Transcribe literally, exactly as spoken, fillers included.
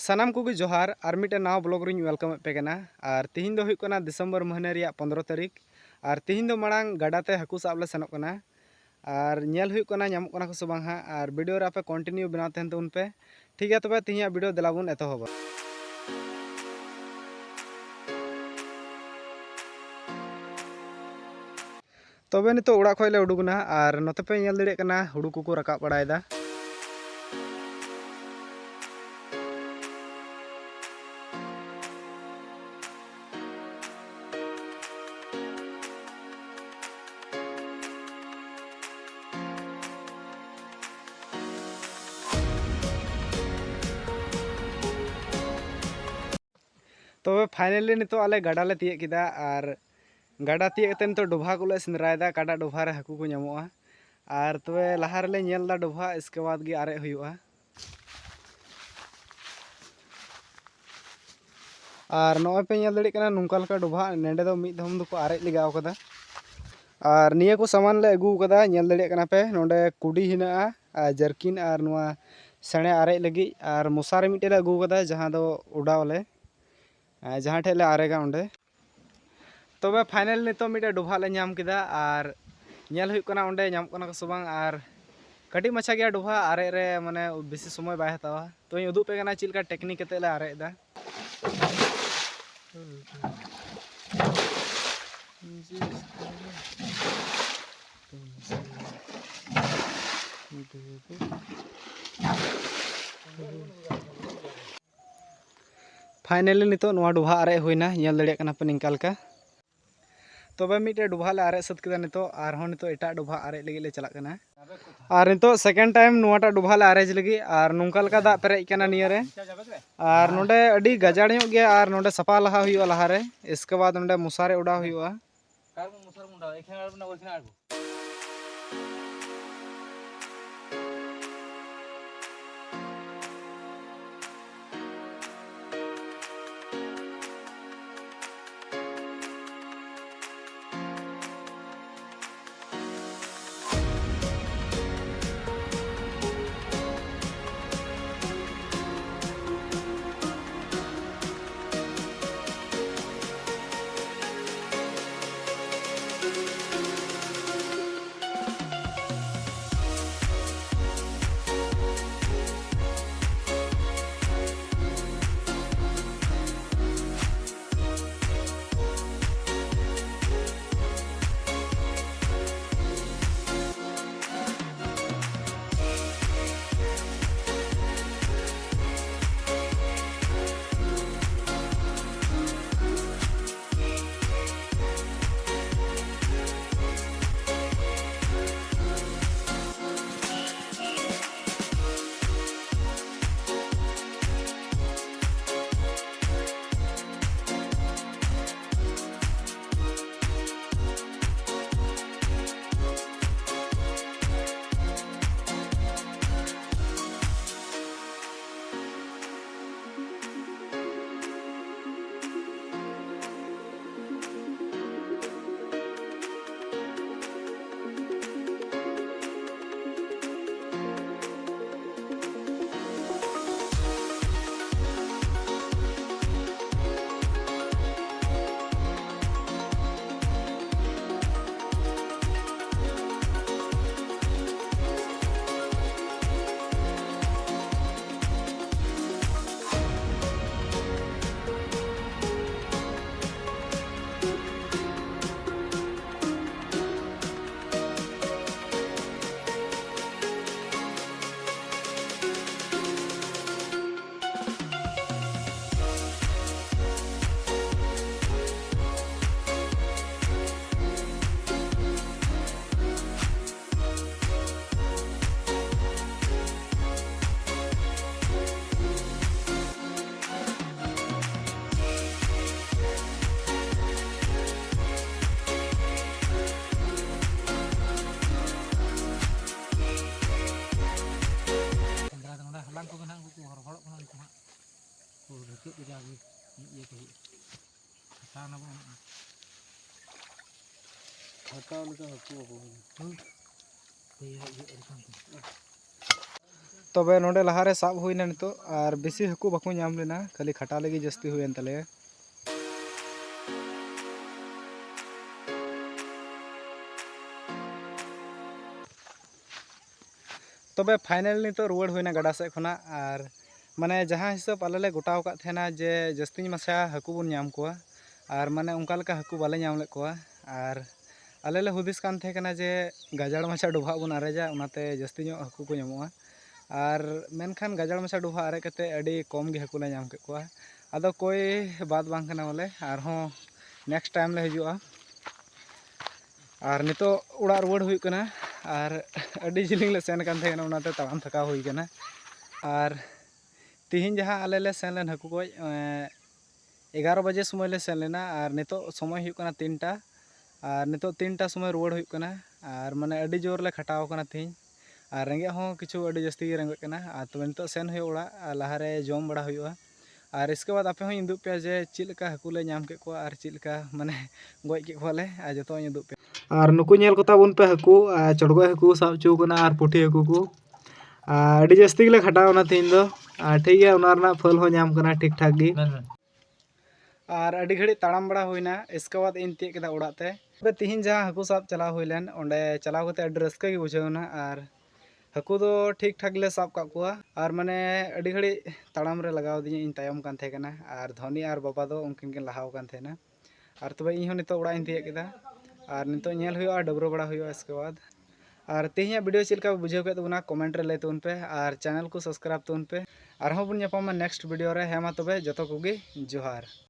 ᱥᱟᱱᱟᱢ ᱠᱚᱜᱮ ᱡᱚᱦᱟᱨ, ᱟᱨ ᱢᱤᱫᱴᱮᱱ ᱱᱟᱣᱟ ᱵᱞᱚᱜ ᱨᱤᱧ ᱣᱮᱞᱠᱟᱢ ᱮᱫ ᱯᱮ ᱠᱟᱱᱟ᱾ ᱟᱨ ᱛᱤᱦᱤᱧ ᱫᱚ ᱦᱩᱭᱩᱜ ᱠᱟᱱᱟ ᱰᱤᱥᱮᱢᱵᱚᱨ ᱢᱟᱹᱦᱱᱟᱹ ᱨᱮᱭᱟᱜ ᱯᱚᱱᱫᱽᱨᱚ ᱛᱟᱹᱨᱤᱠᱷ, ᱟᱨ ᱛᱤᱦᱤᱧ ᱫᱚ ᱢᱟᱲᱟᱝ ᱜᱟᱰᱟ ᱛᱮ ᱦᱟᱹᱠᱩ ᱥᱟᱵ ᱞᱮ ᱥᱮᱱᱚᱜ ᱠᱟᱱᱟ᱾ ᱟᱨ ᱧᱮᱞ ᱦᱩᱭᱩᱜ ᱠᱟᱱᱟ ᱧᱟᱢᱚᱜ ᱠᱟᱱᱟ ᱠᱚ ᱥᱮ ᱵᱟᱝ ᱦᱟᱸᱜ, ᱟᱨ ᱵᱷᱤᱰᱤᱭᱳ ᱨᱮ ᱟᱯᱮ ᱠᱚᱱᱴᱤᱱᱤᱭᱩ ᱵᱮᱱᱟᱣ ᱛᱟᱦᱮᱱ ᱛᱟᱵᱚᱱ ᱯᱮ᱾ ᱴᱷᱤᱠ ᱜᱮᱭᱟ, ᱛᱚᱵᱮ ᱛᱤᱦᱤᱧᱟᱜ ᱵᱷᱤᱰᱤᱭᱳ ᱫᱮᱞᱟ ᱵᱚᱱ ᱮᱛᱚᱦᱚᱵᱟ᱾ ᱛᱚᱵᱮ ᱱᱤᱛᱚᱜ ᱚᱲᱟᱜ ᱠᱷᱚᱡ ᱞᱮ ᱩᱰᱩᱠ ᱮᱱᱟ, ᱟᱨ ᱱᱚᱛᱮ ᱯᱮ ᱧᱮᱞ ᱫᱟᱲᱮᱭᱟᱜ ᱠᱟᱱᱟ ᱦᱩᱲᱩ ᱠᱚᱠᱚ ᱨᱟᱠᱟᱵ ᱵᱟᱲᱟᱭᱮᱫᱟ᱾ ᱛᱚᱵᱮ ᱯᱷᱟᱭᱱᱟᱞᱤ ᱱᱤᱛᱚᱜ ᱟᱞᱮ ᱜᱟᱰᱟ ᱞᱮ ᱛᱤᱭᱟᱹᱜ ᱠᱮᱫᱟ, ᱟᱨ ᱜᱟᱰᱟ ᱛᱤᱭᱟᱹᱜ ᱠᱟᱛᱮ ᱱᱤᱛᱚᱜ ᱰᱚᱵᱷᱟ ᱠᱚᱞᱮ ᱥᱮᱸᱫᱽᱨᱟᱭᱮᱫᱟ, ᱚᱠᱟᱴᱟᱜ ᱰᱚᱵᱷᱟ ᱨᱮ ᱦᱟᱹᱠᱩ ᱠᱚ ᱧᱟᱢᱚᱜᱼᱟ᱾ ᱟᱨ ᱛᱚᱵᱮ ᱞᱟᱦᱟ ᱨᱮᱞᱮ ᱧᱮᱞ ᱮᱫᱟ ᱰᱚᱵᱷᱟ, ᱤᱥᱠᱮ ᱵᱟᱫᱽ ᱜᱮ ᱟᱨᱮᱡ ᱦᱩᱭᱩᱜᱼᱟ᱾ ᱟᱨ ᱱᱚᱜᱼᱚᱭ ᱯᱮ ᱧᱮᱞ ᱫᱟᱲᱮᱭᱟᱜ ᱠᱟᱱᱟ, ᱱᱚᱝᱠᱟ ᱞᱮᱠᱟ ᱰᱚᱵᱷᱟᱜ ᱱᱚᱸᱰᱮ ᱫᱚ ᱢᱤᱫ ᱫᱷᱚᱢ ᱫᱚᱠᱚ ᱟᱨᱮᱡ ᱞᱮᱜᱟᱣ ᱠᱟᱫᱟ᱾ ᱟᱨ ᱱᱤᱭᱟᱹ ᱠᱚ ᱥᱟᱢᱟᱱ ᱞᱮ ᱟᱹᱜᱩ ᱠᱟᱫᱟ, ᱧᱮᱞ ᱫᱟᱲᱮᱭᱟᱜ ᱠᱟᱱᱟ ᱯᱮ, ᱱᱚᱸᱰᱮ ᱠᱩᱰᱤ ᱦᱮᱱᱟᱜᱼᱟ, ᱟᱨ ᱡᱟᱨᱠᱤᱱ, ᱟᱨ ᱱᱚᱣᱟ ᱥᱮᱬᱮ ᱟᱨᱮᱡ ᱞᱟᱹᱜᱤᱫ, ᱟᱨ ᱢᱚᱥᱟᱨᱤ ᱢᱤᱫᱴᱮᱡ ᱞᱮ ᱟᱹᱜᱩ ᱠᱟᱫᱟ, ᱡᱟᱦᱟᱸ ᱫᱚ ᱚᱰᱟᱣ ᱟᱞᱮ, ᱟᱨ ᱡᱟᱦᱟᱸ ᱴᱷᱮᱡ ᱞᱮ ᱟᱨᱮᱜᱟ ᱚᱸᱰᱮ᱾ ᱛᱚᱵᱮ ᱯᱷᱟᱭᱱᱟᱞ ᱱᱤᱛᱚᱜ ᱢᱤᱫᱴᱮᱡ ᱰᱚᱵᱷᱟᱜ ᱞᱮ ᱧᱟᱢ ᱠᱮᱫᱟ, ᱟᱨ ᱧᱮᱞ ᱦᱩᱭᱩᱜ ᱠᱟᱱᱟ ᱚᱸᱰᱮ ᱧᱟᱢᱚᱜ ᱠᱟᱱᱟ ᱠᱚ ᱥᱮ ᱵᱟᱝ᱾ ᱟᱨ ᱠᱟᱹᱴᱤᱡ ᱢᱟᱪᱷᱟ ᱜᱮᱭᱟ ᱰᱚᱵᱷᱟᱜ, ᱟᱨᱮᱡ ᱨᱮ ᱢᱟᱱᱮ ᱵᱮᱥᱤ ᱥᱚᱢᱚᱭ ᱵᱟᱭ ᱦᱟᱛᱟᱣᱟ᱾ ᱛᱚᱧ ᱩᱫᱩᱜ ᱯᱮ ᱠᱟᱱᱟ ᱪᱮᱫ ᱞᱮᱠᱟ ᱴᱮᱠᱱᱤᱠ ᱠᱟᱛᱮ ᱞᱮ ᱟᱨᱮᱡ ᱮᱫᱟ᱾ ᱯᱷᱟᱭᱱᱟᱞᱤ ᱱᱤᱛᱚᱜ ᱱᱚᱣᱟ ᱰᱚᱵᱷᱟᱜ ᱟᱨᱮᱡ ᱦᱩᱭᱱᱟ, ᱧᱮᱞ ᱫᱟᱲᱮᱭᱟᱜ ᱠᱟᱱᱟ ᱯᱮ ᱱᱤᱝᱠᱟ ᱞᱮᱠᱟ᱾ ᱛᱚᱵᱮ ᱢᱤᱫᱴᱮᱡ ᱰᱚᱵᱷᱟᱜ ᱞᱮ ᱟᱨᱮᱡ ᱥᱟᱹᱛ ᱠᱮᱫᱟ ᱱᱤᱛᱚᱜ, ᱟᱨᱦᱚᱸ ᱱᱤᱛᱚᱜ ᱮᱴᱟᱜ ᱰᱚᱵᱷᱟᱜ ᱟᱨᱮᱡ ᱞᱟᱹᱜᱤᱫ ᱞᱮ ᱪᱟᱞᱟᱜ ᱠᱟᱱᱟ᱾ ᱟᱨ ᱱᱤᱛᱚᱜ ᱥᱮᱠᱮᱱᱰ ᱴᱟᱭᱤᱢ ᱱᱚᱣᱟᱴᱟᱜ ᱰᱚᱵᱷᱟᱜ ᱞᱮ ᱟᱨᱮᱡ ᱞᱟᱹᱜᱤᱫ, ᱟᱨ ᱱᱚᱝᱠᱟ ᱞᱮᱠᱟ ᱫᱟᱜ ᱯᱮᱨᱮᱡ ᱠᱟᱱᱟ ᱱᱤᱭᱟᱹ ᱨᱮ᱾ ᱟᱨ ᱱᱚᱰᱮ ᱟᱹᱰᱤ ᱜᱟᱡᱟᱲ ᱧᱚᱜ ᱜᱮᱭᱟ, ᱟᱨ ᱱᱚᱰᱮ ᱥᱟᱯᱷᱟ ᱞᱟᱦᱟ ᱦᱩᱭᱩᱜᱼᱟ ᱞᱟᱦᱟᱨᱮ, ᱤᱥᱠᱮ ᱵᱟᱫ ᱱᱚᱰᱮ ᱢᱚᱥᱟᱨᱤ ᱚᱰᱟᱣ ᱦᱩᱭᱩᱜᱼᱟ᱾ ᱛᱚᱵᱮ ᱱᱚᱰᱮ ᱞᱟᱦᱟᱨᱮ ᱥᱟᱵ ᱦᱩᱭᱱᱟ ᱱᱤᱛᱚᱜ, ᱟᱨ ᱵᱮᱥᱤ ᱦᱟᱹᱠᱩ ᱵᱟᱠᱚ ᱧᱟᱢ ᱞᱮᱱᱟ, ᱠᱷᱟᱹᱞᱤ ᱠᱷᱟᱴᱟᱞᱮ ᱜᱮ ᱡᱟᱹᱥᱛᱤ ᱦᱩᱭᱮᱱ ᱛᱟᱞᱮᱭᱟ᱾ ᱛᱚᱵᱮ final ᱱᱤᱛᱚᱜ ᱨᱩᱣᱟᱹᱲ ᱦᱩᱭᱱᱟ ᱜᱟᱰᱟ ᱥᱮᱫ ᱠᱷᱚᱱᱟᱜ, ᱟᱨ ᱢᱟᱱᱮ ᱡᱟᱦᱟᱸ ᱦᱤᱥᱟᱹᱵ ᱟᱞᱮ ᱞᱮ ᱜᱚᱴᱟᱣ ᱟᱠᱟᱫ ᱛᱟᱦᱮᱱᱟ ᱡᱮ ᱡᱟᱹᱥᱛᱤ ᱢᱟᱪᱷᱟ ᱦᱟᱹᱠᱩ ᱵᱚᱱ ᱧᱟᱢ ᱠᱚᱣᱟ, ᱟᱨ ᱢᱟᱱᱮ ᱚᱱᱠᱟ ᱞᱮᱠᱟ ᱦᱟᱹᱠᱩ ᱵᱟᱞᱮ ᱧᱟᱢ ᱞᱮᱫ ᱠᱚᱣᱟ᱾ ᱟᱨ ᱟᱞᱮ ᱞᱮ ᱦᱩᱫᱤᱥ ᱠᱟᱱ ᱛᱟᱦᱮᱸ ᱠᱟᱱᱟ ᱡᱮ ᱜᱟᱡᱟᱲ ᱢᱟᱪᱷᱟ ᱰᱚᱵᱷᱟᱜ ᱵᱚᱱ ᱟᱨᱮᱡᱟ, ᱚᱱᱟᱛᱮ ᱡᱟᱹᱥᱛᱤ ᱧᱚᱜ ᱦᱟᱹᱠᱩ ᱠᱚ ᱧᱟᱢᱚᱜᱼᱟ᱾ ᱟᱨ ᱢᱮᱱᱠᱷᱟᱱ ᱜᱟᱡᱟᱲ ᱢᱟᱪᱷᱟ ᱰᱚᱵᱷᱟᱜ ᱟᱨᱮᱡ ᱠᱟᱛᱮ ᱟᱹᱰᱤ ᱠᱚᱢ ᱜᱮ ᱦᱟᱹᱠᱩ ᱞᱮ ᱧᱟᱢ ᱠᱮᱫ ᱠᱚᱣᱟ᱾ ᱟᱫᱚ ᱠᱚᱭ ᱵᱟᱫ ᱵᱟᱝ ᱠᱟᱱᱟ ᱵᱚᱞᱮ, ᱟᱨᱦᱚᱸ next time ᱞᱮ ᱦᱤᱡᱩᱜᱼᱟ᱾ ᱟᱨ ᱱᱤᱛᱚᱜ ᱚᱲᱟᱜ ᱨᱩᱣᱟᱹᱲ ᱦᱩᱭᱩᱜ ᱠᱟᱱᱟ, ᱟᱨ ᱟᱹᱰᱤ ᱡᱤᱞᱤᱧ ᱞᱮ ᱥᱮᱱ ᱠᱟᱱ ᱛᱟᱦᱮᱸ ᱠᱟᱱᱟ, ᱚᱱᱟᱛᱮ ᱛᱟᱲᱟᱢ ᱛᱷᱟᱠᱟᱣ ᱦᱩᱭ ᱠᱟᱱᱟ᱾ ᱟᱨ ᱛᱤᱦᱤᱧ ᱡᱟᱦᱟᱸ ᱟᱞᱮ ᱞᱮ ᱥᱮᱱ ᱞᱮᱱ ᱦᱟᱹᱠᱩ ᱜᱚᱡ, ᱮᱸ, ᱮᱜᱟᱨᱚ ᱵᱟᱡᱮ ᱥᱚᱢᱚᱭ ᱞᱮ ᱥᱮᱱ ᱞᱮᱱᱟ, ᱟᱨ ᱱᱤᱛᱚᱜ ᱥᱚᱢᱚᱭ ᱦᱩᱭᱩᱜ ᱠᱟᱱᱟ ᱛᱤᱱᱴᱟ, ᱟᱨ ᱱᱤᱛᱚᱜ ᱛᱤᱱᱴᱟ ᱥᱚᱢᱚᱭ ᱨᱩᱣᱟᱹᱲ ᱦᱩᱭᱩᱜ ᱠᱟᱱᱟ᱾ ᱟᱨ ᱢᱟᱱᱮ ᱟᱹᱰᱤ ᱡᱳᱨ ᱞᱮ ᱠᱷᱟᱴᱟᱣ ᱠᱟᱱᱟ ᱛᱤᱦᱤᱧ, ᱟᱨ ᱨᱮᱸᱜᱮᱡ ᱦᱚᱸ ᱠᱤᱪᱷᱩ ᱟᱹᱰᱤ ᱡᱟᱹᱥᱛᱤ ᱜᱮ ᱨᱮᱸᱜᱮᱡ ᱠᱟᱱᱟ᱾ ᱟᱨ ᱛᱚᱵᱮ ᱱᱤᱛᱚᱜ ᱥᱮᱱ ᱦᱩᱭᱩᱜᱼᱟ ᱚᱲᱟᱜ, ᱟᱨ ᱞᱟᱦᱟᱨᱮ ᱡᱚᱢ ᱵᱟᱲᱟ ᱦᱩᱭᱩᱜᱼᱟ᱾ ᱟᱨ ᱤᱥᱠᱮ ᱵᱟᱫᱽ ᱟᱯᱮ ᱦᱚᱸᱧ ᱩᱫᱩᱜ ᱯᱮᱭᱟ ᱡᱮ ᱪᱮᱫ ᱞᱮᱠᱟ ᱦᱟᱹᱠᱩ ᱞᱮ ᱧᱟᱢ ᱠᱮᱫ ᱠᱚᱣᱟ ᱟᱨ ᱪᱮᱫ ᱞᱮᱠᱟ ᱢᱟᱱᱮ ᱜᱚᱡ ᱠᱮᱫ ᱠᱚᱣᱟᱞᱮ, ᱟᱨ ᱡᱚᱛᱚᱣᱟᱜ ᱤᱧ ᱩᱫᱩᱜ ᱯᱮᱭᱟ᱾ ᱟᱨ ᱱᱩᱠᱩ ᱧᱮᱞ ᱠᱚ ᱛᱟᱵᱚᱱ ᱯᱮ ᱦᱟᱹᱠᱩ, ᱟᱨ ᱪᱚᱲᱜᱚᱡ ᱦᱟᱹᱠᱩ ᱠᱚ ᱥᱟᱵ ᱦᱚᱪᱚ ᱠᱟᱱᱟ ᱟᱨ ᱯᱩᱴᱷᱤ ᱦᱟᱹᱠᱩ ᱠᱚ᱾ ᱟᱨ ᱟᱹᱰᱤ ᱡᱟᱹᱥᱛᱤ ᱜᱮᱞᱮ ᱠᱷᱟᱴᱟᱣ ᱮᱱᱟ ᱛᱮᱦᱮᱧ ᱫᱚ᱾ ᱟᱨ ᱴᱷᱤᱠ ᱜᱮᱭᱟ, ᱚᱱᱟ ᱨᱮᱱᱟᱜ ᱯᱷᱚᱞ ᱦᱚᱸ ᱧᱟᱢ ᱠᱟᱱᱟ ᱴᱷᱤᱠ ᱴᱷᱟᱠ ᱜᱮ᱾ ᱟᱨ ᱟᱹᱰᱤ ᱜᱷᱟᱹᱲᱤᱡ ᱛᱟᱲᱟᱢ ᱵᱟᱲᱟ ᱦᱩᱭᱱᱟ, ᱤᱥᱠᱮ ᱵᱟᱫᱽ ᱤᱧ ᱛᱤᱭᱳᱜ ᱠᱮᱫᱟ ᱚᱲᱟᱜ ᱛᱮ᱾ ᱛᱚᱵᱮ ᱛᱤᱦᱤᱧ ᱡᱟᱦᱟᱸ ᱦᱟᱹᱠᱩ ᱥᱟᱵ ᱪᱟᱞᱟᱣ ᱦᱩᱭ ᱞᱮᱱ, ᱚᱸᱰᱮ ᱪᱟᱞᱟᱣ ᱠᱟᱛᱮ ᱟᱹᱰᱤ ᱨᱟᱹᱥᱠᱟᱹ ᱜᱮ ᱵᱩᱡᱷᱟᱹᱣ ᱮᱱᱟ᱾ ᱟᱨ ᱦᱟᱹᱠᱩ ᱫᱚ ᱴᱷᱤᱠ ᱴᱷᱟᱠ ᱞᱮ ᱥᱟᱵ ᱠᱟᱜ ᱠᱚᱣᱟ᱾ ᱟᱨ ᱢᱟᱱᱮ ᱟᱹᱰᱤ ᱜᱷᱟᱹᱲᱤᱡ ᱛᱟᱲᱟᱢ ᱨᱮ ᱞᱟᱜᱟᱣ ᱫᱤᱧᱟ, ᱤᱧ ᱛᱟᱭᱚᱢ ᱠᱟᱱ ᱛᱟᱦᱮᱸ ᱠᱟᱱᱟ, ᱟᱨ ᱫᱷᱚᱱᱤ ᱟᱨ ᱵᱟᱵᱟ ᱫᱚ ᱩᱱᱠᱤᱱ ᱠᱤᱱ ᱞᱟᱦᱟᱣ ᱠᱟᱱ ᱛᱟᱦᱮᱱᱟ᱾ ᱟᱨ ᱛᱚᱵᱮ ᱤᱧ ᱦᱚᱸ ᱱᱤᱛᱚᱜ ᱚᱲᱟᱜ ᱤᱧ ᱛᱤᱭᱳᱜ ᱠᱮᱫᱟ, ᱟᱨ ᱱᱤᱛᱚᱜ ᱧᱮᱞ ᱦᱩᱭᱩᱜᱼᱟ, ᱰᱟᱹᱵᱽᱨᱟᱹ ᱵᱟᱲᱟ ᱦᱩᱭᱩᱜᱼᱟ ᱤᱥᱠᱮ ᱵᱟᱫᱽ᱾ ᱟᱨ ᱛᱮᱦᱮᱧᱟᱜ video ᱪᱮᱫ ᱞᱮᱠᱟ ᱯᱮ ᱵᱩᱡᱷᱟᱹᱣ ᱠᱮᱫ ᱛᱟᱵᱚᱱᱟ, comment ᱨᱮ ᱞᱟᱹᱭ ᱛᱟᱵᱚᱱ ᱯᱮ, ᱟᱨ channel ᱠᱚ subscribe ᱛᱟᱵᱚᱱ ᱯᱮ᱾ ᱟᱨᱦᱚᱸ ᱵᱚᱱ ᱧᱟᱯᱟᱢᱟ next video ᱨᱮ᱾ ᱦᱮᱸ ᱢᱟ ᱛᱚᱵᱮ ᱡᱚᱛᱚ ᱠᱚᱜᱮ ᱡᱚᱦᱟᱨ᱾